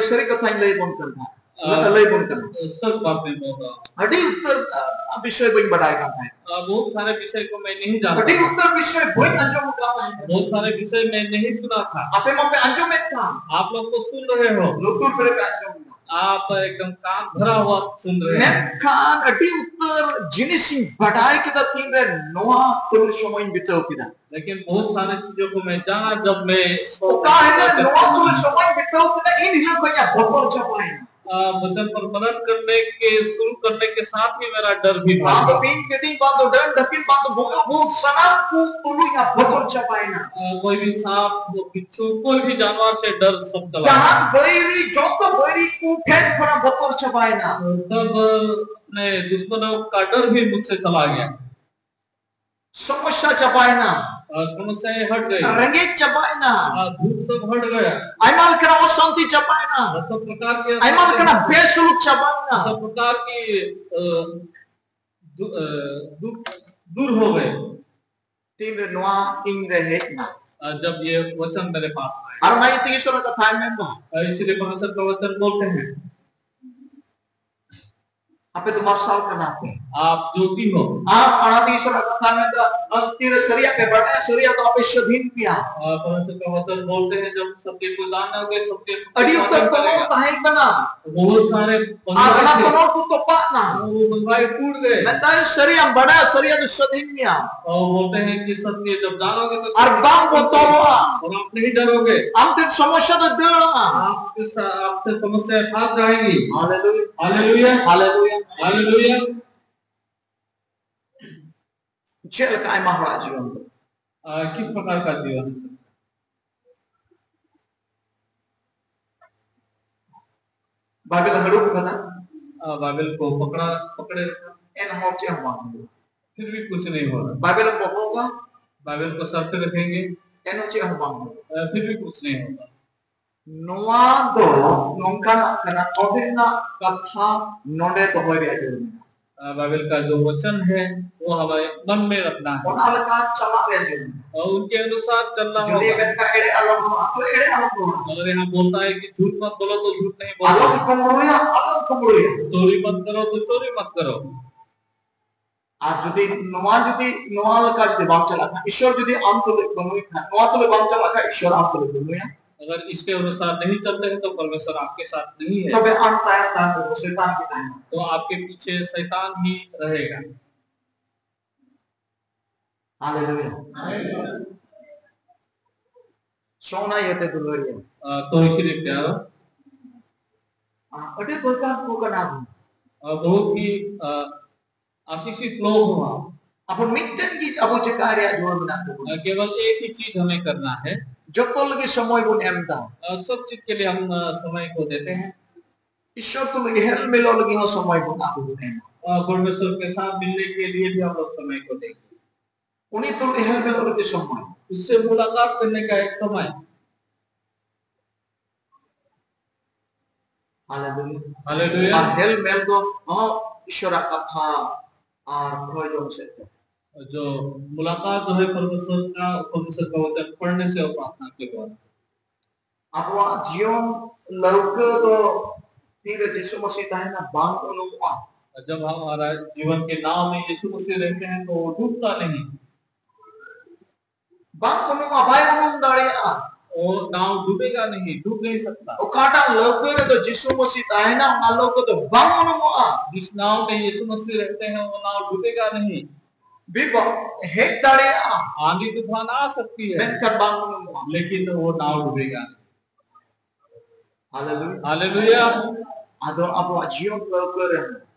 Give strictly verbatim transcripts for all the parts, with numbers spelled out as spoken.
ᱥᱟᱹᱨᱤ ᱠᱟᱛᱷᱟᱧ ᱞᱟᱹᱭ ᱵᱚᱱ ᱠᱟᱱ ᱛᱟᱦᱮᱸᱫ᱾ ᱟᱨ ᱞᱟᱹᱭ ᱵᱚᱱ ᱠᱟᱱᱟ᱾ ᱥᱟᱹᱨᱤ ᱵᱟᱛ ᱵᱚᱞ ᱨᱟᱦᱟ ᱦᱩᱸ᱾ ᱟᱹᱰᱤ ᱩᱛᱟᱹᱨ, ᱟ, ᱵᱤᱥᱚᱭ ᱵᱟᱹᱧ ᱵᱟᱰᱟᱭ ᱠᱟᱱ ᱛᱟᱦᱮᱸᱫ᱾ ᱟᱨ ᱵᱚᱦᱩᱛ ᱥᱟᱨᱮ ᱵᱤᱥᱚᱭ ᱠᱚ ᱢᱮ ᱱᱟᱦᱤᱸ ᱡᱟᱱᱛᱟ ᱟᱹᱰᱤ ᱩᱛᱟᱹᱨ ᱵᱤᱥᱚᱭ ᱵᱟᱹᱧ ᱟᱸᱡᱚᱢ ᱟᱠᱟᱫ ᱛᱟᱦᱮᱸᱫ᱾ ᱵᱚᱦᱩᱛ ᱥᱟᱨᱮ ᱵᱤᱥᱚᱭ ᱢᱮ ᱱᱟᱦᱤᱸ ᱥᱩᱱᱟ ᱛᱷᱟ᱾ ᱟᱯᱮ ᱢᱟᱯᱮ ᱟᱸᱡᱚᱢᱮᱫ ᱠᱟᱱ᱾ ᱟᱯ ᱞᱚᱜ ᱛᱚ ᱥᱩᱱ ᱨᱟᱦᱮ ᱦᱳ᱾ ᱞᱩᱛᱩᱨ ᱯᱮᱨᱮ ᱯᱮ ᱟᱸᱡᱚᱢ ᱮᱫᱟ᱾ ᱟᱯ ᱮᱠᱫᱚᱢ ᱠᱟᱱ ᱵᱷᱟᱨᱟ ᱦᱩᱣᱟ ᱥᱩᱱ ᱨᱟᱦᱮ ᱦᱳ᱾ ᱢᱮᱱᱠᱷᱟᱱ ᱟᱹᱰᱤ ᱩᱛᱟᱹᱨ ᱡᱤᱱᱤᱥ ᱤᱧ ᱵᱟᱰᱟᱭ ᱠᱮᱫᱟ ᱛᱤᱱᱨᱮ ᱱᱚᱣᱟ ᱛᱩᱞᱩᱡ ᱥᱚᱢᱚᱭ ᱤᱧ ᱵᱤᱛᱟᱹᱣ ᱠᱮᱫᱟ᱾ ᱞᱮᱠᱤᱱ ᱵᱚᱦᱩᱛ ᱥᱟᱨᱮ ᱪᱤᱡᱚ ᱠᱚ ᱢᱮ ᱡᱟᱱᱟ ᱡᱟᱵ ᱢᱮ ᱚᱠᱟ ᱦᱤᱞᱳᱜ ᱱᱚᱣᱟ ᱛᱩᱞᱩᱡ ᱥᱚᱢᱚᱭ ᱤᱧ ᱵᱤᱛᱟᱹᱣ ᱠᱮᱫᱟ, ᱤᱱ ᱦᱤᱞᱳᱜ ᱠᱷᱚᱱ ᱤᱧᱟᱹᱜ ᱵᱚᱛᱚᱨ ᱪᱟᱵᱟᱭᱮᱱᱟ᱾ ᱟᱨ ᱵᱷᱚᱡᱚᱱ ᱯᱨᱚᱵᱚᱨᱚᱱ ᱠᱟᱨᱱᱮ ᱠᱮ ᱥᱩᱨᱩ ᱠᱟᱨᱱᱮ ᱠᱮ ᱥᱟᱛᱷ ᱦᱤ ᱢᱮᱨᱟ ᱰᱟᱨ ᱵᱷᱤ ᱵᱷᱟᱜ ᱜᱮᱭᱟ᱾ ᱵᱟᱝ ᱫᱚ ᱵᱤᱧ ᱠᱤᱫᱤᱧ, ᱵᱟᱝ ᱫᱚ ᱰᱟᱹᱱ ᱰᱷᱟᱹᱠᱤᱱ, ᱵᱟᱝ ᱫᱚ ᱵᱚᱸᱜᱟ ᱵᱩᱛ ᱥᱟᱱᱟᱢ ᱠᱚ ᱛᱩᱞᱩᱡ ᱤᱧᱟᱹᱜ ᱵᱚᱛᱚᱨ ᱪᱟᱵᱟᱭᱮᱱᱟ᱾ ᱟᱨ ᱠᱚᱭ ᱵᱷᱤ ᱥᱟᱯ, ᱵᱤᱪᱷᱩ, ᱠᱚᱭ ᱵᱷᱤ ᱡᱟᱱᱣᱟᱨ ᱥᱮ ᱰᱟᱨ ᱥᱟᱵ ᱪᱟᱞᱟ ᱜᱮᱭᱟ᱾ ᱡᱟᱦᱟᱸ ᱵᱟᱹᱭᱨᱤ, ᱡᱚᱛᱚ ᱵᱟᱹᱭᱨᱤ ᱠᱚ ᱴᱷᱮᱱ ᱠᱷᱚᱱᱟᱜ ᱵᱚᱛᱚᱨ ᱪᱟᱵᱟᱭᱮᱱᱟ᱾ ᱥᱟᱵ ᱟᱯᱱᱮ ᱫᱩᱥᱢᱚᱱᱚ ᱠᱟ ᱰᱟᱨ ᱵᱷᱤ ᱢᱩᱡᱷᱥᱮ ᱪᱟᱞᱟ ᱜᱮᱭᱟ᱾ ᱥᱚᱢᱚᱥᱥᱟ ᱪᱟᱵᱟᱭᱮᱱᱟ᱾ ᱟᱨ ᱥᱚᱢᱚᱥᱥᱟ ᱦᱟᱴ ᱜᱟᱭᱟ᱾ ᱨᱮᱸᱜᱮᱡ ᱪᱟᱵᱟᱭᱮᱱᱟ᱾ ᱟᱨ ᱫᱩᱠ ᱥᱚᱵ ᱦᱟᱴ ᱜᱟᱭᱟ᱾ ᱟᱭᱢᱟ ᱞᱮᱠᱟᱱᱟᱜ ᱚᱥᱟᱱᱛᱤ ᱪᱟᱵᱟᱭᱮᱱᱟ᱾ ᱟᱨ ᱥᱚᱵ ᱯᱨᱚᱠᱟᱨ ᱠᱮ ᱟᱭᱢᱟ ᱞᱮᱠᱟᱱᱟᱜ ᱵᱮᱥᱩᱞᱩᱠ ᱪᱟᱵᱟᱭᱮᱱᱟ᱾ ᱥᱚᱵ ᱯᱨᱚᱠᱟᱨ ᱠᱮ, ᱟ, ᱫᱩ-, ᱟ, ᱫᱩᱠ ᱫᱩᱨ ᱦᱳ ᱜᱟᱭᱟ᱾ ᱛᱤᱱᱨᱮ ᱱᱚᱣᱟ ᱤᱧ ᱨᱮ ᱦᱮᱡ ᱮᱱᱟ᱾ ᱟᱨ ᱡᱟᱵ ᱭᱮ ᱣᱟᱪᱟᱱ ᱢᱮᱨᱮ ᱯᱟᱥ ᱟᱭᱟ᱾ ᱟᱨ ᱚᱱᱟ ᱤᱭᱟᱹ ᱛᱮᱜᱮ ᱤᱥᱚᱨ ᱠᱟᱛᱷᱟᱭ ᱢᱮᱱ ᱫᱚ᱾ ᱟᱨ ᱤᱥᱞᱤᱭᱮ ᱯᱟᱨᱢᱮᱥᱚᱨ ᱠᱟ ᱣᱟᱪᱟᱱ ᱵᱚᱞᱛᱮ ᱦᱮᱸ᱾ ᱟᱯᱮ ᱫᱚ ᱢᱟᱨᱥᱟᱞ ᱠᱟᱱᱟ ᱯᱮ᱾ ᱟᱯ ᱡᱳᱛᱤ ᱦᱳ᱾ ᱟᱨ ᱚᱱᱟ ᱛᱮᱜᱮ ᱤᱥᱚᱨ ᱠᱟᱛᱷᱟ ᱢᱮᱱ ᱫᱚ, ᱟᱨ ᱛᱤᱱᱨᱮ ᱥᱟᱹᱨᱤᱭᱟᱜ ᱯᱮ ᱵᱟᱰᱟᱭᱟ, ᱥᱟᱹᱨᱤᱭᱟᱜ ᱫᱚ ᱟᱯᱮ ᱥᱟᱹᱫᱷᱤᱱ ᱯᱮᱭᱟ᱾ ᱟᱨ ᱯᱟᱨᱢᱮᱥᱚᱨ ᱠᱟ ᱣᱟᱪᱟᱱ ᱵᱚᱞᱛᱮ ᱦᱮᱸ, ᱡᱟᱵ ᱥᱚᱛᱭᱚ ᱠᱚ ᱡᱟᱱ ᱞᱳᱜᱮ, ᱥᱚᱛᱭᱚ ᱟᱹᱰᱤ ᱩᱛᱟᱹᱨ ᱠᱚᱱᱚᱞ ᱠᱚ ᱛᱟᱦᱮᱸ ᱠᱟᱱᱟ᱾ ᱵᱚᱦᱩᱛ ᱥᱟᱨᱮ ᱟᱨ ᱚᱱᱟ ᱠᱚᱱᱚᱞ ᱠᱚ ᱛᱚᱯᱟᱜ ᱮᱱᱟ᱾ ᱵᱚᱱᱫᱷᱟᱭ ᱴᱩᱴ ᱜᱟᱭᱮ᱾ ᱢᱮᱱᱫᱟᱭ, ᱥᱟᱹᱨᱤᱭᱟᱜ ᱮᱢ ᱵᱟᱰᱟᱭᱟ, ᱥᱟᱹᱨᱤᱭᱟᱜ ᱫᱚ ᱥᱟᱹᱫᱷᱤᱱ ᱢᱮᱭᱟ᱾ ᱟᱨ ᱵᱚᱞᱛᱮ ᱦᱮᱸ ᱠᱤ ᱥᱚᱛᱭᱚ ᱡᱟᱵ ᱡᱟᱱᱳᱜᱮ ᱛᱚ ᱟᱨ ᱵᱟᱢ ᱵᱚᱛᱚᱨᱚᱜᱼᱟ᱾ ᱟᱨ ᱟᱯ ᱱᱟᱦᱤᱸ ᱰᱟᱨᱳᱜᱮ᱾ ᱟᱢ ᱴᱷᱮᱱ ᱥᱚᱢᱚᱥᱥᱟ ᱫᱚ ᱫᱟᱹᱲ ᱟᱢᱟ᱾ ᱟᱯᱠᱮ ᱥᱟ-, ᱟᱯᱥᱮ ᱥᱚᱢᱚᱥᱥᱟ ᱵᱷᱟᱜ ᱡᱟᱭᱮᱜᱤ᱾ ᱦᱟᱞᱮᱞᱩᱭᱟ᱾ ᱦᱟᱞᱮᱞᱩᱭᱟ᱾ ᱦᱟᱞᱮᱞᱩᱭᱟ᱾ ᱦᱟᱞᱮᱞᱩᱭᱟ᱾ ᱪᱮᱫ ᱞᱮᱠᱟ ᱟᱭᱢᱟ ᱦᱚᱲᱟᱜ ᱡᱤᱭᱚᱱ ᱫᱚ? ᱟᱨ ᱠᱤᱥ ᱯᱨᱚᱠᱟᱨ ᱠᱟ ᱡᱤᱭᱚᱱ ᱦᱮᱸ? ᱵᱟᱭᱵᱮᱞ ᱦᱟᱹᱲᱩᱵ ᱠᱟᱫᱟ᱾ ᱟᱨ ᱵᱟᱭᱵᱮᱞ ᱠᱚ ᱯᱟᱠᱲᱟ, ᱯᱟᱠᱲᱮ ᱨᱟᱠᱷᱟ᱾ ᱮᱱᱦᱚᱸ ᱪᱮᱫ ᱦᱚᱸ ᱵᱟᱝ ᱦᱩᱭᱩᱜᱼᱟ᱾ ᱯᱷᱤᱨ ᱵᱷᱤ ᱠᱩᱪᱷ ᱱᱟᱦᱤᱸ ᱦᱳ ᱨᱟᱦᱟ᱾ ᱵᱟᱭᱵᱮᱞ ᱮᱢ ᱵᱚᱦᱚᱜᱟ᱾ ᱵᱟᱭᱵᱮᱞ ᱠᱚ ᱥᱟᱨ ᱯᱮ ᱨᱟᱠᱷᱮᱸᱜᱮ᱾ ᱮᱱᱦᱚᱸ ᱪᱮᱫ ᱦᱚᱸ ᱵᱟᱝ ᱦᱩᱭᱩᱜᱼᱟ᱾ ᱟᱨ ᱯᱷᱤᱨ ᱵᱷᱤ ᱠᱩᱪᱷ ᱱᱟᱦᱤᱸ ᱦᱳ ᱨᱟᱦᱟ᱾ ᱱᱚᱣᱟ ᱫᱚ ᱱᱚᱝᱠᱟᱱᱟᱜ ᱠᱟᱱᱟ, ᱛᱚᱵᱮ ᱨᱮᱱᱟᱜ ᱠᱟᱛᱷᱟ ᱱᱚᱰᱮ ᱫᱚᱦᱚᱭ ᱨᱮᱭᱟᱜ ᱡᱟᱹᱨᱩᱲ ᱢᱮᱱᱟᱜᱼᱟ᱾ ᱟᱨ ᱵᱟᱭᱵᱮᱞ ᱠᱟ ᱡᱳ ᱣᱟᱪᱟᱱ ᱦᱮ, वो हमारे मन में रखना है। ᱚᱱᱟ ᱞᱮᱠᱟ ᱪᱟᱞᱟᱜ ᱨᱮᱭᱟᱜ ᱡᱟᱹᱨᱩᱲ᱾ और उनके अनुसार चलना ᱡᱩᱫᱤ होगा। ᱢᱮᱱᱠᱷᱟᱱ ᱮᱲᱮ ᱟᱞᱚᱢ ᱨᱚᱲᱟ, ᱛᱚ ᱮᱲᱮ ᱟᱞᱚᱢ ᱨᱚᱲᱟ᱾ अगर यहाँ बोलता है कि झूठ मत बोलो, तो झूठ नहीं बोलना। ᱟᱞᱚᱢ ᱠᱩᱢᱵᱽᱲᱩᱭᱟ, ᱟᱞᱚᱢ ᱠᱩᱢᱵᱽᱲᱩᱭᱟ᱾ चोरी मत करो, तो चोरी मत करो। ᱟᱨ ᱡᱩᱫᱤ ᱱᱚᱣᱟ, ᱡᱩᱫᱤ ᱱᱚᱣᱟ ᱞᱮᱠᱟ ᱡᱩᱫᱤ ᱵᱟᱢ ᱪᱟᱞᱟᱜ ᱠᱷᱟᱱ, ᱤᱥᱚᱨ ᱡᱩᱫᱤ ᱟᱢ ᱛᱩᱞᱩᱡ ᱵᱟᱹᱱᱩᱭ ᱠᱷᱟᱱ, ᱱᱚᱣᱟ ᱛᱩᱞᱩᱡ ᱵᱟᱢ ᱪᱟᱞᱟᱜ ᱠᱷᱟᱱ, ᱤᱥᱚᱨ ᱟᱢ ᱛᱩᱞᱩᱡ ᱵᱟᱹᱱᱩᱭᱟ᱾ अगर इसके अनुसार नहीं चलते हैं, तो परमेश्वर आपके साथ नहीं है। ᱛᱚᱵᱮ ᱟᱢ ᱛᱟᱭᱚᱢ ᱛᱟᱭᱚᱢ ᱛᱮᱫᱚ ᱥᱮᱛᱟᱱ ᱜᱮ ᱛᱟᱦᱮᱱᱟ᱾ तो आपके पीछे शैतान ही रहेगा। Hallelujah. ᱥᱚᱱᱟ ᱤᱭᱟᱹᱛᱮ ᱫᱩᱞᱟᱹᱲᱤᱭᱟᱹ᱾ ᱟᱨ ᱛᱚ ᱤᱥᱤᱱᱤᱡ ᱯᱮᱲᱟ᱾ ᱟᱹᱰᱤ ᱵᱚᱭᱠᱟᱨ ᱠᱚ ᱠᱟᱱᱟ ᱵᱚᱱ᱾ ᱟᱨ ᱵᱚᱦᱩᱛ ᱦᱤ, ᱟ, ᱟᱥᱤᱥᱤᱛ ᱞᱳᱜ ᱦᱩᱣᱟ᱾ ᱟᱵᱚ ᱢᱤᱫᱴᱮᱱ ᱜᱮ ᱟᱵᱚ ᱪᱮᱠᱟ ᱨᱮᱭᱟᱜ ᱡᱳᱨ ᱢᱮᱱᱟᱜ ᱛᱟᱵᱚᱱᱟ᱾ ᱟᱨ ᱠᱮᱵᱚᱞ ᱮᱠ ᱦᱤ ᱪᱤᱡ ᱦᱟᱢᱮ ᱠᱟᱨᱱᱟ ᱦᱮ᱾ ᱡᱚᱛᱚ ᱞᱟᱹᱜᱤᱫ ᱥᱚᱢᱚᱭ ᱵᱚᱱ ᱮᱢ ᱮᱫᱟ᱾ ᱟᱨ ᱥᱚᱵ ᱪᱤᱡ ᱠᱮ ᱞᱤᱭᱮ ᱦᱟᱢ, ᱟ, ᱥᱚᱢᱚᱭ ᱠᱚ ᱫᱮᱛᱮ ᱦᱮ᱾ ᱤᱥᱚᱨ ᱛᱩᱞᱩᱡ ᱦᱮᱞ ᱢᱤᱞᱚᱜ ᱞᱟᱹᱜᱤᱫ ᱦᱚᱸ ᱥᱚᱢᱚᱭ ᱵᱚᱱ ᱟᱵᱚ ᱵᱚᱱ ᱮᱢᱟ᱾ ᱟᱨ ᱯᱚᱨᱢᱮᱥᱚᱨ ᱠᱮ ᱥᱟᱛᱷ ᱢᱤᱞᱱᱮ ᱠᱮ ᱞᱤᱭᱮ ᱵᱷᱤ ᱦᱟᱢ ᱞᱳᱜ ᱥᱚᱢᱚᱭ ᱠᱚ ᱫᱮᱸᱜᱮ᱾ ᱩᱱᱤ ᱛᱩᱞᱩᱡ ᱦᱮᱞ ᱢᱤᱞᱚᱜ ᱞᱟᱹᱜᱤᱫ ᱥᱚᱢᱚᱭ᱾ उससे मुलाकात करने का एक समय। Hallelujah. Hallelujah. ᱟᱨ ᱦᱮᱞ ᱢᱮᱞ ᱫᱚ ᱦᱚᱸ ᱤᱥᱚᱨᱟᱜ ᱠᱟᱛᱷᱟ ᱟᱨ ᱠᱷᱚᱭ ᱡᱚᱝ ᱥᱮᱫ ᱛᱮ᱾ जो मुलाकात जो है परमेश्वर का, परमेश्वर का वचन पढ़ने से और प्रार्थना के द्वारा। ᱟᱵᱚᱣᱟᱜ ᱡᱤᱭᱚᱱ ᱞᱟᱹᱣᱠᱟᱹ ᱫᱚ ᱛᱤᱨᱮ ᱡᱤᱥᱩ ᱢᱟᱹᱥᱤ ᱛᱟᱦᱮᱱᱟ, ᱵᱟᱝ ᱩᱱᱩᱢᱚᱜᱼᱟ᱾ जब हमारा जीवन के नाव में यीशु मसीह रहते हैं, तो वो डूबता नहीं। ᱵᱟᱝ ᱩᱱᱩᱢᱚᱜᱼᱟ, ᱵᱟᱭ ᱩᱱᱩᱢ ᱫᱟᱲᱮᱭᱟᱜᱼᱟ᱾ वो नाव डूबेगा नहीं, डूब नहीं सकता। ᱚᱠᱟᱴᱟᱜ ᱞᱟᱹᱣᱠᱟᱹ ᱨᱮᱫᱚ ᱡᱤᱥᱩ ᱢᱟᱹᱥᱤ ᱛᱟᱦᱮᱱᱟ, ᱚᱱᱟ ᱞᱟᱹᱣᱠᱟᱹ ᱫᱚ ᱵᱟᱝ ᱩᱱᱩᱢᱚᱜᱼᱟ᱾ जिस नाव में यीशु मसीह रहते हैं, वो नाव डूबेगा नहीं। ᱵᱤᱯᱚᱫ ᱦᱮᱡ ᱫᱟᱲᱮᱭᱟᱜᱼᱟ, आंधी तूफान आ सकती है, ᱢᱮᱱᱠᱷᱟᱱ ᱵᱟᱝ ᱩᱱᱩᱢᱚᱜᱼᱟ᱾ लेकिन वो नाव डूबेगा नहीं। Hallelujah. हालेलुया। ᱟᱫᱚ ᱟᱵᱚᱣᱟᱜ ᱡᱤᱭᱚᱱ ᱞᱟᱹᱣᱠᱟᱹ ᱨᱮ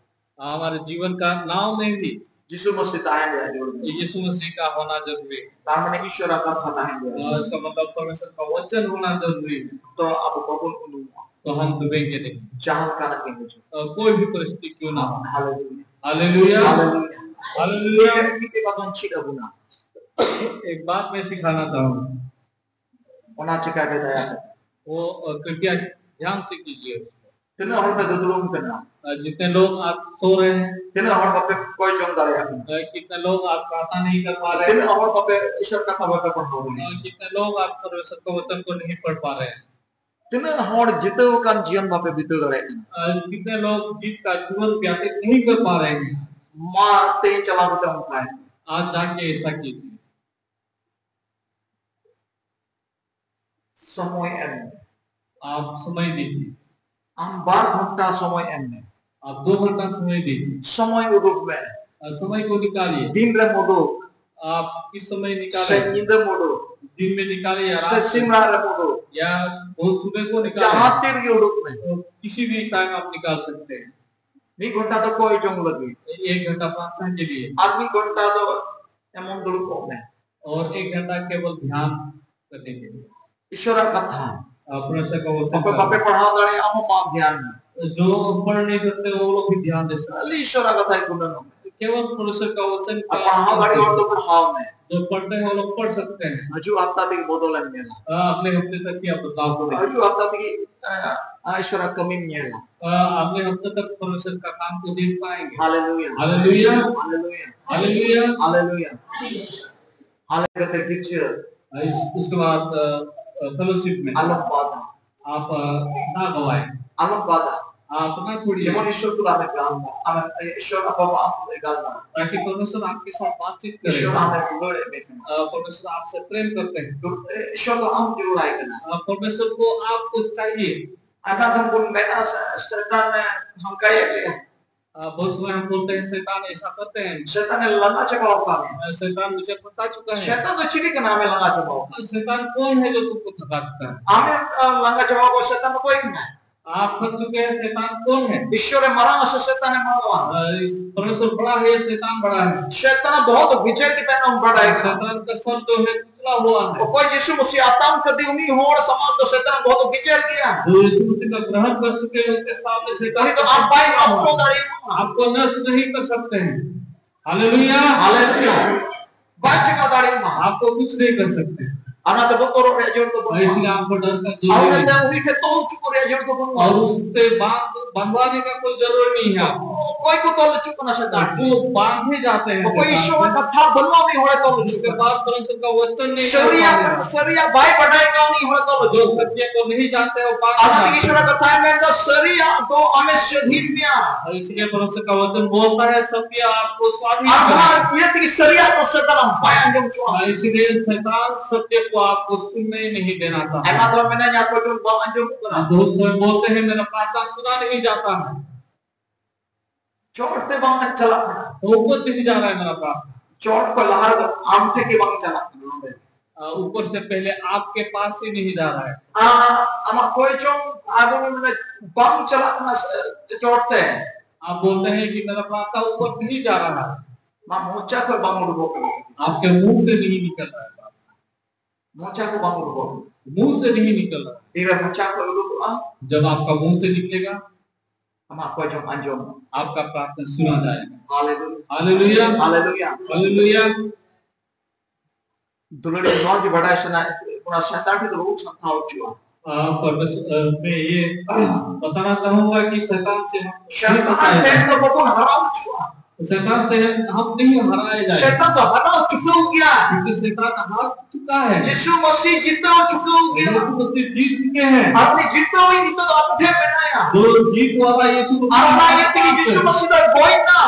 ᱦᱚᱸ ᱦमाᱨᱮ ᱡᱤᱵᱚᱱ ᱠᱟ ᱱᱟᱣ ᱢᱮ ᱵᱷᱤ ᱡᱤᱥᱩ ᱢᱟᱹᱥᱤ ᱛᱟᱦᱮᱱ ᱨᱮᱭᱟᱜ ᱡᱟᱹᱨᱩᱲ ᱢᱮᱱᱟᱜᱼᱟ᱾ ᱡᱤᱥᱩ ᱢᱟᱹᱥᱤ ᱠᱟ ᱦᱳᱱᱟ ᱡᱟᱨᱩᱨᱤ ᱦᱮ᱾ ᱛᱟᱨ ᱢᱟᱱᱮ ᱤᱥᱚᱨᱟᱜ ᱠᱟᱛᱷᱟ ᱛᱟᱦᱮᱱ ᱨᱮᱭᱟᱜ ᱡᱟᱹᱨᱩᱲ ᱢᱮᱱᱟᱜᱼᱟ᱾ ᱤᱥᱠᱟ ᱢᱚᱛᱞᱚᱵ ᱯᱚᱨᱢᱮᱥᱚᱨ ᱠᱟ ᱣᱚᱪᱚᱱ ᱦᱳᱱᱟ ᱡᱟᱨᱩᱨᱤ ᱦᱮ᱾ ᱛᱚ ᱟᱵᱚ ᱵᱟᱵᱚᱱ ᱩᱱᱩᱢᱚᱜᱼᱟ᱾ ᱛᱚ ᱦᱟᱢ ᱰᱩᱵᱮᱝᱜᱮ ᱱᱟᱦᱤ᱾ ᱡᱟᱦᱟᱸ ᱞᱮᱠᱟᱱᱟᱜ ᱜᱮ ᱦᱤᱡᱩᱜ᱾ ᱛᱚ ᱠᱳᱭ ᱵᱷᱤ ᱯᱚᱨᱤᱥᱛᱷᱤᱛᱤ ᱠᱭᱳ ᱱᱟ ᱦᱳ᱾ ᱦᱟᱞᱮᱞᱩᱭᱟ᱾ ᱦᱟᱞᱮᱞᱩᱭᱟ᱾ ᱦᱟᱞᱮᱞᱩᱭᱟ᱾ ᱢᱤᱫᱴᱮᱱ ᱠᱟᱛᱷᱟᱧ ᱪᱮᱫ ᱟᱵᱚᱱᱟ᱾ ᱮᱠ ᱵᱟᱛ ᱢᱮ ᱥᱤᱠᱷᱟᱱᱟ ᱪᱟᱦᱩᱸᱜᱟ᱾ ᱚᱱᱟ ᱪᱮᱠᱟ ᱜᱮ ᱫᱟᱭᱟ ᱠᱟᱛᱮ᱾ ᱠᱨᱤᱯᱭᱟ ᱫᱷᱭᱟᱱ ᱥᱮ ᱠᱤᱡᱤᱭᱮ᱾ ᱛᱤᱱᱟᱹᱜ ᱦᱚᱲ ᱯᱮ ᱫᱩᱫᱲᱩᱢ ᱠᱟᱱᱟ? अ, जितने लोग आप सो रहे हैं, ᱛᱤᱱᱟᱹᱜ ᱦᱚᱲ ᱵᱟᱯᱮ ᱠᱚᱭ ᱡᱚᱝ ᱫᱟᱲᱮᱭᱟᱜ ᱠᱟᱱᱟ? अ, कितने लोग आप प्रार्थना नहीं कर पा रहे हैं, ᱛᱤᱱᱟᱹᱜ ᱦᱚᱲ ᱵᱟᱯᱮ ᱤᱥᱚᱨ ᱠᱟᱛᱷᱟ ᱵᱟᱯᱮ ᱯᱟᱲᱦᱟᱣ ᱫᱟᱲᱮᱭᱟᱜ ᱠᱟᱱᱟ? अ, कितने लोग आप परमेश्वर का वचन को नहीं पढ़ पा रहे हैं? ᱛᱤᱱᱟᱹᱜ ᱦᱚᱲ ᱡᱤᱛᱟᱹᱣ ᱟᱠᱟᱱ ᱡᱤᱭᱚᱱ ᱵᱟᱯᱮ ᱵᱤᱛᱟᱹᱣ ᱫᱟᱲᱮᱭᱟᱜ ᱠᱟᱱᱟ? अ, कितने लोग जीत का जीवन व्यतीत नहीं कर पा रहे हैं? ᱢᱟ ᱛᱮᱦᱮᱧ ᱪᱟᱞᱟᱣ ᱠᱟᱛᱮ ᱚᱱᱠᱟᱭ ᱯᱮ᱾ आज जाके ऐसा कीजिए। ᱥᱚᱢᱚᱭ ᱮᱢ ᱢᱮ᱾ आप समय दीजिए। ᱟᱢ ᱵᱟᱨ ᱜᱷᱚᱱᱴᱟ ᱥᱚᱢᱚᱭ ᱮᱢ ᱢᱮ᱾ आप दो घंटा समय दीजिए। ᱥᱚᱢᱚᱭ ᱩᱰᱩᱠ ᱢᱮ᱾ अ, समय को निकालिए। ᱫᱤᱱ ᱨᱮᱢ ᱩᱰᱩᱠ, आप किस समय ᱥᱮ निकालें? ᱧᱤᱫᱟᱹᱢ ᱩᱰᱩᱠ, दिन में निकालें या ᱥᱮ रात में, ᱥᱤᱢᱨᱟᱜ ᱨᱮᱢ ᱩᱰᱩᱠ, या बहुत सुबह को निकालें। ᱡᱟᱦᱟᱸ ᱛᱤ ᱨᱮᱜᱮ ᱩᱰᱩᱠ ᱢᱮ᱾ तो किसी भी टाइम आप निकाल सकते हैं। ᱢᱤᱫ ᱜᱷᱚᱱᱴᱟ ᱫᱚ ᱠᱚᱭ ᱡᱚᱝ ᱞᱟᱹᱜᱤᱫ᱾ एक घंटा प्रार्थना के लिए। ᱟᱨ ᱢᱤᱫ ᱜᱷᱚᱱᱴᱟ ᱫᱚ ᱮᱢᱚᱱ ᱫᱩᱲᱩᱵ ᱠᱚᱜ ᱢᱮ᱾ और एक घंटा केवल ध्यान करने के लिए। ᱤᱥᱚᱨᱟᱜ ᱠᱟᱛᱷᱟ ᱟᱯᱱᱟ ᱥᱮ ᱠᱚ ᱚᱠᱚᱭ ᱵᱟᱯᱮ ᱯᱟᱲᱦᱟᱣ ᱫᱟᱲᱮᱭᱟᱜᱼᱟ, ᱟᱢ ᱦᱚᱸ ᱢᱟ ध्यान ᱢᱮ᱾ जो पढ़ नहीं सकते, वो लोग भी ध्यान दे सकते। ᱠᱷᱟᱹᱞᱤ ᱤᱥᱚᱨᱟᱜ ᱠᱟᱛᱷᱟ ᱜᱮ ᱜᱩᱱᱟᱹᱱᱚᱜ ᱢᱮ᱾ केवल परमेश्वर का वचन ᱟᱨ ᱯᱟᱲᱦᱟᱣ ᱫᱟᱲᱮ ᱦᱚᱲ ᱫᱚ ᱯᱟᱲᱦᱟᱣ ᱢᱮ᱾ जो पढ़ते हैं, वो लोग पढ़ सकते हैं। ᱦᱤᱡᱩᱜ ᱦᱟᱯᱛᱟ ᱛᱮᱜᱮ ᱵᱚᱫᱚᱞᱮᱢ ᱧᱮᱞᱟ᱾ हाँ, अगले हफ्ते तक की आप बदलाव को देखें। ᱦᱤᱡᱩᱜ ᱦᱟᱯᱛᱟ ᱛᱮᱜᱮ, ᱟ, ᱟ, ᱤᱥᱚᱨᱟᱜ ᱠᱟᱹᱢᱤᱢ ᱧᱮᱞᱟ। हाँ, अगले हफ्ते तक परमेश्वर का काम को देख पाएंगे। Hallelujah. Hallelujah. Hallelujah. Hallelujah. Hallelujah. ᱟᱞᱮ ᱠᱟᱛᱮ ᱜᱤᱨᱡᱟᱹ ᱤᱥ-, ᱤᱥᱠᱮ ᱵᱟᱫ, ᱟ, ᱟ, ᱯᱷᱮᱞᱳᱥᱤᱯ ᱢᱮ᱾ ᱟᱞᱚᱢ ᱵᱟᱫᱟ᱾ ᱟᱯ, ᱟ, ᱱᱟ ᱜᱚᱣᱟᱭ᱾ ᱟᱞᱚᱢ ᱵᱟᱫᱟ᱾ ᱟᱯ ᱱᱟ ᱪᱷᱳᱲᱤᱭᱮ᱾ ᱡᱮᱢᱚᱱ ᱤᱥᱚᱨ ᱛᱩᱞᱩᱡ ᱟᱢᱮ ᱜᱟᱞᱢᱟᱨᱟᱣ, ᱟᱢᱮ, ᱤᱥᱚᱨ ᱟᱯᱟ ᱟᱢ ᱛᱩᱞᱩᱡ ᱜᱟᱞᱢᱟᱨᱟᱣ᱾ ताकि परमेश्वर आपके साथ बातचीत करे। ᱤᱥᱚᱨ ᱟᱢᱮ ᱫᱩᱞᱟᱹᱲ ᱮᱫ ᱢᱮ ᱠᱟᱱᱟ᱾ ᱟ, परमेश्वर आपसे प्रेम करते हैं। ᱫᱩ-, ᱤᱥᱚᱨ ᱫᱚ ᱟᱢ ᱡᱟᱹᱨᱩᱲᱟᱭ ᱠᱟᱱᱟ᱾ ᱟ, परमेश्वर को आपको चाहिए। ᱟᱭᱢᱟ ᱫᱷᱟᱣ ᱵᱚᱱ ᱢᱮᱱᱟ, ᱥᱮ-, ᱥᱮᱛᱟᱱᱮ ᱦᱟᱱᱠᱟᱭᱮᱫ ᱞᱮᱭᱟ᱾ ᱟ, बहुत समय हम बोलते हैं, शैतान ऐसा करते हैं। ᱥᱮᱛᱟᱱᱮ ᱞᱟᱸᱜᱟ ᱪᱟᱵᱟᱣ ᱟᱠᱟᱫ ᱢᱮᱭᱟ᱾ ᱟ, शैतान मुझे थका चुका है। ᱥᱮᱛᱟᱱ ᱫᱚ ᱪᱤᱞᱤ ᱠᱟᱱᱟ ᱟᱢᱮ ᱞᱟᱸᱜᱟ ᱪᱟᱵᱟᱣ ᱟᱠᱟᱫ? शैतान कौन है जो तुमको थका चुका है? ᱟᱢᱮ, ᱟ, ᱞᱟᱸᱜᱟ ᱪᱟᱵᱟᱣ ᱟᱠᱟᱫ ᱥᱮᱛᱟᱱ ᱫᱚ ᱚᱠᱚᱭ ᱠᱟᱱᱟᱭ? आप थक चुके हैं, शैतान कौन है? ईश्वर ᱢᱟᱨᱟᱝ ᱥᱮ ᱥᱮᱛᱟᱱᱮ ᱢᱟᱨᱟᱝᱟ? आ, इस परमेश्वर बड़ा है, शैतान बड़ा है। ᱥᱮᱛᱟᱱ ᱵᱚᱦᱚᱛ ᱜᱮᱡᱮᱨ ᱜᱮ ᱛᱟᱦᱮᱱᱟ ᱵᱟᱰᱟᱭ ᱠᱟᱱᱟ। शैतान का सर जो है, उतला हुआ है। ᱚᱠᱚᱭ ᱡᱤᱥᱩ ᱢᱟᱥᱤᱦ ᱟᱛᱟᱝ ᱠᱟᱫᱮ ᱩᱱᱤ ᱦᱚᱲ ᱥᱟᱢᱟᱝ ᱫᱚ ᱥᱮᱛᱟᱱ ᱵᱚᱦᱚᱛ ᱜᱮᱡᱮᱨ ᱜᱮᱭᱟ। जो यीशु मसीह का ग्रहण कर चुके हैं, उनके सामने शैतान ᱩᱱᱤ ᱫᱚ ᱟᱢ ᱵᱟᱭ ᱱᱚᱥᱴᱚ ᱫᱟᱲᱮᱭᱟᱢᱟ। आपको नष्ट नहीं कर सकते हैं। हालेलुया। हालेलुया। ᱵᱟᱭ ᱪᱮᱠᱟ ᱫᱟᱲᱮᱭᱟᱢᱟ। आपको कुछ नहीं कर सकते। ᱚᱱᱟᱛᱮ ᱵᱚᱛᱚᱨᱚᱜ ᱨᱮᱭᱟᱜ ᱡᱟᱹᱨᱩᱲ ᱫᱚ ᱵᱟᱹᱱᱩᱜᱼᱟ᱾ ᱤᱥᱞᱤᱭᱮ ᱟᱯᱠᱳ ᱰᱨ ᱠᱟ ᱡᱟᱹᱨᱩᱲ ᱱᱟᱦᱤ ᱦᱟᱭ᱾ ᱚᱱᱟᱛᱮ ᱩᱱᱤ ᱴᱷᱮᱱ ᱛᱚᱞ ᱦᱚᱪᱚ ᱠᱚ ᱨᱮᱭᱟᱜ ᱡᱟᱹᱨᱩᱲ ᱫᱚ ᱵᱟᱹᱱᱩᱜᱼᱟ᱾ ᱚᱨ ᱩᱥᱥᱮ ᱵᱟᱸᱫᱷ ᱵᱟᱸᱫᱷᱣᱟᱱᱮ ᱠᱟ ᱠᱳᱭ ᱡᱟᱹᱨᱩᱲ ᱱᱟᱦᱤ ᱦᱟᱭ᱾ ᱚᱠᱚᱭ ᱠᱚ ᱛᱚᱞ ᱦᱚᱪᱚ ᱠᱟᱱᱟ ᱥᱮᱛᱟ ᱴᱷᱮᱱ? ᱡᱳ ᱵᱟᱸᱫᱷᱮ ᱡᱟᱛᱮ ᱦᱟᱭ ᱚᱠᱚᱭ ᱥᱮᱛᱟ ᱤᱥᱚᱨ ᱨᱮᱭᱟᱜ ᱠᱟᱛᱷᱟ ᱵᱟᱹᱱᱩᱜᱼᱟ ᱩᱱᱤ ᱦᱚᱲᱮ ᱛᱚᱞ ᱦᱚᱪᱚ ᱠᱟᱱᱟ᱾ ᱯᱟᱨᱢᱮᱥᱚᱨ ᱠᱟ ᱵᱚᱪᱚᱱ ᱱᱟᱦᱤ ᱦᱟᱭ ᱥᱟᱹᱨᱤᱭᱟᱜ ᱵᱟᱸᱫᱷᱮ ᱡᱟᱛᱮ ᱦᱟᱭ᱾ ᱥᱟᱹᱨᱤᱭᱟᱜ ᱵᱟᱭ ᱵᱟᱰᱟᱭ ᱠᱟᱱ ᱩᱱᱤ ᱦᱚᱲᱮ ᱛᱚᱞ ᱦᱚᱪᱚ ᱠᱟᱱᱟ᱾ ᱥᱚᱛᱭᱚ ᱠᱳ ᱱᱟᱦᱤ ᱡᱟᱱᱛᱮ ᱦᱟᱭ ᱵᱟᱸᱫᱷᱮ ᱡᱟᱛᱮ ᱦᱟᱭ᱾ ᱚᱱᱟ ᱛᱮᱜᱮ ᱤᱥᱚᱨ ᱟᱜ ᱠᱟᱛᱷᱟᱭ ᱢᱮᱱᱫᱟ ᱥᱟᱹᱨᱤᱭᱟᱜ ᱫᱚ ᱟᱢᱮ ᱥᱟᱹᱫᱷᱤᱱ ᱢᱮᱭᱟ᱾ ᱤᱥᱞᱤᱭᱮ ᱯᱟᱨᱢᱮᱥᱚᱨ ᱠᱟ ᱵᱚᱪᱚᱱ ᱵᱚᱞᱛᱟ ᱦᱟᱭ ᱥᱚᱛᱭᱚ ᱟᱯᱠᱳ ᱥᱟᱹᱫᱷᱤᱱ ᱠᱟᱨᱮᱜᱟ᱾ ᱟᱨ ᱱᱚᱣᱟ ᱤᱭᱟᱹ ᱛᱮᱜᱮ ᱥᱟᱹᱨᱤᱭᱟᱜ ᱫᱚ ᱥᱮᱛᱟ ᱵᱟᱭ ᱟᱸᱡᱚᱢ ᱦᱚᱪᱚᱣᱟᱜᱼᱟ᱾ ᱤᱥᱞᱤᱭᱮ ᱥᱮᱛᱟᱱ ᱥᱚᱛᱭᱚ ᱠᱳ ᱟᱯᱠᱳ ᱥᱩᱱᱱᱮ ᱦᱤ ᱱᱟᱦᱤ ᱫᱮᱱᱟ ᱪᱟᱦᱛᱟ᱾ ᱟᱭᱢᱟ ᱫᱚ ᱢᱮᱱᱟ ᱧᱟ ᱠᱚ ᱡᱚᱱ ᱵᱟᱝ ᱟᱸᱡᱚᱢᱚᱜ ᱠᱟᱱᱟ᱾ ᱵᱚᱦᱩᱛ ᱥᱚᱢᱚᱭ ᱵᱚᱞᱛᱮ ᱦᱟᱭ ᱢᱮᱨᱟ ᱯᱨᱟᱨᱛᱷᱟᱱᱟ ᱥᱩᱱᱟ ᱱᱟᱦᱤ ᱡᱟᱛᱟ ᱦᱟᱭ᱾ ᱪᱚᱴ ᱛᱮ ᱵᱟᱝ ᱪᱟᱞᱟᱜ ᱠᱟᱱᱟ᱾ ᱩᱯᱚᱨ ᱱᱟᱦᱤ ᱡᱟ ᱨᱟᱦᱟ ᱦᱟᱭ ᱢᱮᱨᱟ ᱯᱨᱟᱨᱛᱷᱟᱱᱟ᱾ ᱪᱚᱴ ᱠᱷᱚᱱ ᱞᱟᱦᱟ ᱨᱮᱫᱚ ᱟᱢ ᱴᱷᱮᱱ ᱜᱮ ᱵᱟᱝ ᱪᱟᱞᱟᱜ ᱠᱟᱱᱟ ᱱᱚᱰᱮ᱾ ᱟᱯᱠᱮ ᱯᱟᱥ ᱦᱤ ᱱᱟᱦᱤ ᱡᱟ ᱨᱟᱦᱟ ᱦᱟᱭ᱾ ᱟᱢᱟᱜ ᱠᱚᱭ ᱪᱚᱝ ᱟᱵᱚ ᱵᱚᱱ ᱢᱮᱱᱟ ᱵᱟᱝ ᱪᱟᱞᱟᱜ ᱠᱟᱱᱟ ᱪᱚᱴ ᱛᱮ᱾ ᱟᱯ ᱵᱚᱞᱛᱮ ᱦᱟᱭ ᱠᱤ ᱢᱮᱨᱟ ᱯᱨᱟᱨᱛᱷᱟᱱᱟ ᱩᱯᱚᱨ ᱱᱟᱦᱤ ᱡᱟ ᱨᱟᱦᱟ ᱦᱟᱭ᱾ ᱟᱢᱟᱜ ᱢᱚᱪᱟ ᱠᱷᱚᱱ ᱵᱟᱝ ᱩᱰᱩᱠᱚᱜ ᱠᱟᱱᱟ᱾ ᱟᱯᱠᱮ ᱢᱩᱦ ᱥᱮ ᱱᱟᱦᱤ ᱱᱤᱠᱚᱞ ᱨᱟᱦᱟ ᱦᱟᱭ᱾ ᱢᱚᱪᱟ ᱠᱷᱚᱱ ᱵᱟᱝ ᱩᱰᱩᱠᱚᱜ ᱠᱟᱱᱟ᱾ ᱢᱩᱦ ᱥᱮ ᱱᱟᱦᱤ ᱱᱤᱠᱚᱞ ᱨᱟᱦᱟ ᱦᱟᱭ᱾ ᱛᱤᱨᱮ ᱢᱚᱪᱟ ᱠᱷᱚᱱ ᱩᱰᱩᱠᱚᱜᱼᱟ᱾ ᱡᱟᱵ ᱟᱯᱠᱟ ᱢᱩᱦ ᱥᱮ ᱱᱤᱠᱞᱮᱜᱟ᱾ ᱟᱢᱟᱜ ᱠᱚᱭ ᱪᱚᱝ ᱟᱸᱡᱚᱢ᱾ ᱟᱯᱠᱟ ᱯᱨᱟᱨᱛᱷᱟᱱᱟ ᱥᱩᱱᱟ ᱡᱟᱭᱮᱜᱟ᱾ ᱦᱟᱞᱮᱞᱩᱭᱟ᱾ ᱦᱟᱞᱮᱞᱩᱭᱟ᱾ ᱦᱟᱞᱮᱞᱩᱭᱟ᱾ ᱫᱩᱞᱟᱹᱲᱤ ᱱᱚᱣᱟ ᱜᱮ ᱵᱟᱰᱟᱭ ᱥᱟᱱᱟᱭᱮᱫ ᱚᱱᱟ ᱥᱮᱛᱟ ᱴᱷᱮᱱ ᱫᱚ ᱵᱟᱵᱚᱱ ᱥᱟᱢᱴᱟᱣ ᱦᱚᱪᱚᱜᱼᱟ᱾ ᱯᱟᱨᱢᱮᱥᱚᱨ ᱢᱮ ᱤᱭᱟᱹ ᱵᱟᱛᱟᱱᱟ ᱪᱟᱦᱩᱸᱜᱟ ᱠᱤ ᱥᱮᱛᱟᱱ ᱥᱮ ᱦᱟᱢ ᱥᱮᱛᱟᱱ ᱴᱷᱮᱱ ᱫᱚ ᱵᱟᱵᱚᱱ ᱦᱟᱨᱟᱣ ᱦᱚᱪᱚᱜᱼᱟ᱾ ᱥᱮᱛᱟᱱ ᱥᱮ ᱦᱟᱢ ᱱᱟᱦᱤ ᱦᱟᱨᱟᱭᱮᱜᱟ᱾ ᱥᱮᱛᱟᱱ ᱫᱚ ᱦᱟᱨᱟᱣ ᱪᱩᱠᱟᱹᱣ ᱜᱮᱭᱟ᱾ ᱠᱤᱭᱩᱠᱤ ᱥᱮᱛᱟᱱ ᱦᱟᱨ ᱪᱩᱠᱟ ᱦᱟᱭ᱾ ᱡᱤᱥᱩ ᱢᱟᱥᱤ ᱡᱤᱛᱟᱹᱣ ᱪᱩᱠᱟᱹᱣ ᱜᱮᱭᱟ᱾ ᱟᱯᱱᱤ ᱡᱤᱛᱟᱹᱣ ᱤᱧ ᱱᱤᱛᱚᱜ ᱫᱚ ᱟᱯᱮ ᱴᱷᱮᱱ ᱢᱮᱱᱟᱭᱟ᱾ ᱫᱚ ᱡᱤᱛ ᱣᱟᱞᱟ ᱭᱤᱥᱩ ᱢᱟᱥᱤ ᱟᱨ ᱚᱱᱟ ᱤᱭᱟᱹ ᱛᱮᱜᱮ ᱡᱤᱥᱩ ᱢᱟᱥᱤ ᱫᱚ ᱜᱚᱡ ᱮᱱᱟ᱾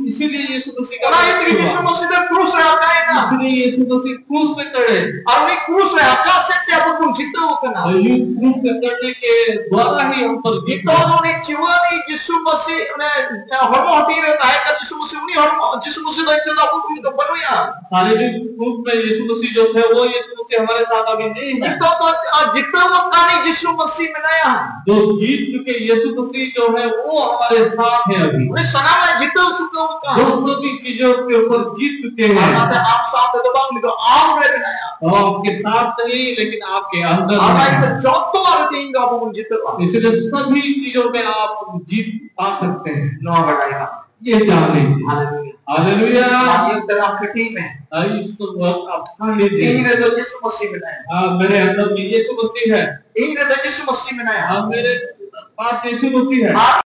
ᱤᱥᱤᱞᱤᱭᱮ ᱭᱤᱥᱩ ᱢᱟᱥᱤ ᱚᱱᱟ ᱤᱭᱟᱹ ᱛᱮᱜᱮ ᱡᱤᱥᱩ ᱢᱟᱥᱤ ᱫᱚ ᱠᱨᱩᱥ ᱨᱮ ᱟᱠᱟᱭᱮᱱᱟ᱾ ᱤᱥᱤᱞᱤᱭᱮ ᱭᱤᱥᱩ ᱢᱟᱥᱤ ᱠᱨᱩᱥ ᱯᱮ ᱪᱟᱲᱮ᱾ ᱟᱨ ᱩᱱᱤ ᱠᱨᱩᱥ ᱨᱮ ᱟᱠᱟ ᱥᱮᱫ ᱛᱮ ᱟᱵᱚ ᱵᱚᱱ ᱡᱤᱛᱟᱹᱣ ᱟᱠᱟᱱᱟ᱾ ᱠᱨᱩᱥ ᱯᱮ ᱪᱟᱲᱮ ᱠᱮ ᱫᱣᱟᱨᱟ ᱦᱤ ᱦᱟᱢ ᱯᱟᱨ ᱡᱤᱛ ᱱᱤᱛᱚᱜ ᱫᱚ ᱩᱱᱤ ᱡᱤᱣᱟᱹᱱᱤ ᱡᱤᱥᱩ ᱢᱟᱥᱤ ᱚᱱᱮ ᱦᱚᱲᱢᱚ ᱦᱟᱹᱴᱤᱧ ᱨᱮ ᱛᱟᱦᱮᱸ ᱠᱟᱱ ᱡᱤᱥᱩ ᱢᱟᱥᱤ ᱩᱱᱤ ᱦᱚᱲᱢᱚ ᱡᱤᱥᱩ ᱢᱟᱥᱤ ᱫᱚ ᱱᱤᱛᱚᱜ ᱫᱚ ᱟᱵᱚ ᱠᱚ ᱵᱟᱹᱱᱩᱭᱟ᱾ ᱥᱟᱨᱤᱨᱤᱠ ᱨᱩᱯ ᱢᱮ ᱭᱤᱥᱩ ᱢᱟᱥᱤ ᱡᱚᱛᱚ ᱦᱮ ᱣᱚ ᱭᱤᱥᱩ ᱢᱟᱥᱤ ᱦᱟᱢᱟᱨᱮ ᱥᱟᱛᱷ ᱟᱵᱷᱤ ᱱᱟᱦᱤ ᱦᱮ᱾ ᱱᱤᱛᱚᱜ ᱫᱚ ᱡᱤᱛᱟᱹᱣ ᱟᱠᱟᱱᱤᱡ ᱡᱤᱥᱩ ᱢᱟᱥᱤ ᱢᱮᱱᱟᱭᱟ᱾ ᱡᱚ ᱡᱤᱛ ᱪᱩᱠᱮ ᱭᱤᱥᱩ ᱢᱟᱥᱤ ᱡᱚ ᱦᱮ ᱣᱚ ᱦᱟᱢᱟᱨᱮ ᱥᱟᱛᱷ ᱦᱮ ᱟᱵᱷᱤ᱾ ᱩᱱᱤ ᱥᱟᱱᱟᱢᱮ ᱡᱤᱛᱟᱹᱣ ᱪᱩᱠᱟᱹᱣ ᱟᱠᱟᱫ᱾ ᱫᱚ ᱥᱚᱵᱷᱤ ᱪᱤᱡᱚ ᱠᱮ ᱩᱯᱚᱨ ᱡᱤᱛ ᱪᱩᱠᱮ ᱦᱮ᱾ ᱟᱨ ᱚᱱᱟᱛᱮ ᱟᱢ ᱥᱟᱶᱛᱮ ᱫᱚ ᱵᱟᱝ ᱱᱤᱛᱚᱜ ᱟᱢ ᱨᱮ ᱢᱮᱱᱟᱭᱟ᱾ ᱟᱯᱠᱮ ᱥᱟᱛᱷ ᱱᱟᱦᱤ ᱞᱮᱠᱤᱱ ᱟᱯᱠᱮ ᱟᱱᱫᱟᱨ ᱟᱨ ᱚᱱᱟ ᱤᱭᱟᱹᱛᱮ ᱡᱚᱛᱚᱣᱟᱜ ᱨᱮ ᱛᱮᱦᱮᱧ ᱫᱚ ᱟᱵᱚ ᱵᱚᱱ ᱡᱤᱛᱟᱹᱜᱼᱟ᱾ ᱤᱥᱞᱤᱭᱮ ᱥᱚᱵᱷᱤ ᱪᱤᱡᱚ ᱢᱮ ᱟᱯ ᱡᱤᱛ ᱯᱟ ᱥᱟᱠᱛᱮ ᱦᱮ᱾ ᱱᱚᱣᱟ ᱵᱟᱰᱟᱭ ᱠᱟᱜ ये जान लीजिए। हालेलुया। हालेलुया। ᱱᱤᱛᱚᱜ ᱫᱚ ᱟᱢ ᱠᱟᱹᱴᱤᱡ ᱢᱮ᱾ हाँ, इस वक्त आप ठान लीजिए। ᱤᱧ ᱨᱮᱫᱚ ᱭᱤᱥᱩ ᱢᱟᱹᱥᱤ ᱢᱮᱱᱟᱭᱟ᱾ हाँ, मेरे अंदर में यीशु मसीह है। ᱤᱧ ᱨᱮᱫᱚ ᱭᱤᱥᱩ ᱢᱟᱹᱥᱤ ᱢᱮᱱᱟᱭᱟ᱾ हाँ, मेरे पास यीशु मसीह है।